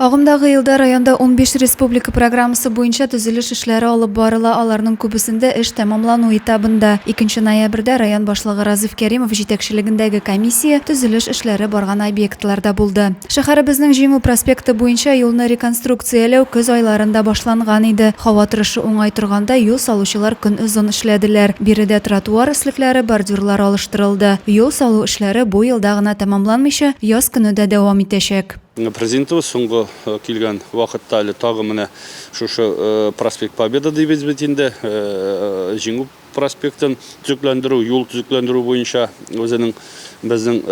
Агымдагы елда районда 15 республика программасы буенча төзелеш эшләре алып барыла, аларның күбесендә эш тәмамлану этабында. Икенче ноябрьдә район башлыгы Разиф Кәримов җитәкчелегендәге комиссия төзелеш эшләре барган объектларда булды. Шәһәребезнең Җиңү проспекты буенча юлны реконструкцияләү көз айларында башланган иде. Һава торышы уңай торганда юл салучылар көн озын эшләделәр. Биредә тротуар өслекләре, бордюрлар алыштырылды. Юл салу эшләре бу елда гына тәмамланмыйча, яз көне дә дәвам итәчәк. Президентыбыз соңгы килгән вакытта әле тагы менә шушы Проспект Победы дибез бит инде, Җиңү проспектын төзекләндерү, юл төзекләндерү буенча үзенең безнең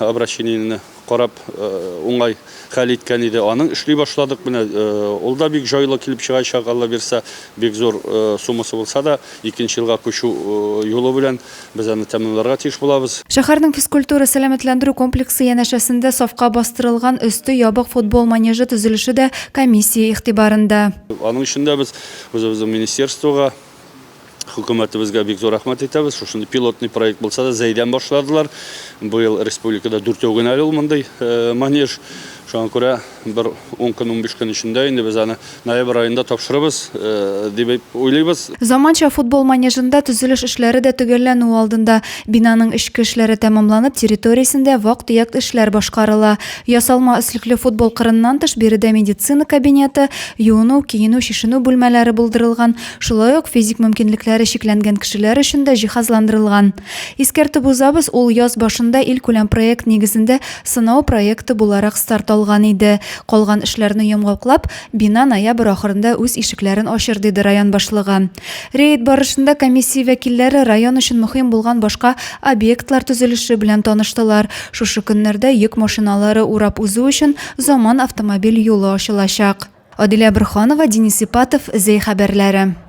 обращениене карап уңай хәл иткән иде. Аның эшли башладык менә, ул да бик җайлы килеп чыгачак, Алла бирсә, бик зур суммасы булса да, икенче елга күчү юлы белән Без аны тәмамларга тиеш булабыз. Шәһәрнең физкультура-сәламәтләндерү комплексы янәшәсендә сафка бастырылган өсте ябык футбол манежы төзелеше дә комиссия игътибарында. Аның өчен дә без үзебезнең министерствога, хөкүмәтебезгә бик зур рәхмәт әйтәбез. Шушындый пилотный проект булса да, Зәйдән башладылар. Быел республикада дүртәү генә әле ул мондый манеж. Шуңа күрә бер ун көн, 15 көн эчендә инде без аны ноябрь аенда тапшырырбыз дип уйлыйбыз. Заманча футбол манежында төзелеш эшләре дә төгәлләнү алдында. Бинаның эчке эшләре тәмамланып, территориясендә вак-төяк эшләр башкарыла. Ясалма өслекле футбол кырыннан тыш, биредә медицина кабинеты, юыну, киенү, чишенү бүлмәләре булдырылган, шулай ук физик мөмкинлекләре чикләнгән кешеләр өчен дә җиһазландырылган. Искәртеп узабыз, ул яз башында илкүләм проект нигезендә сынау проекты буларак старт алган иде. Калган эшләрне йомгаклап, бина ноябрь ахырында үз ишекләрен ачыр, диде район башлыгы. Рейд барышында комиссия вәкилләре район өчен мөһим булган башка объектлар төзелеше белән таныштылар. Шушы көннәрдә йөк машиналары урап узу өчен заман автомобиль юлы ачылачак. Адилә Борһанова, Денис Ипатов, Зәй хәбәрләре.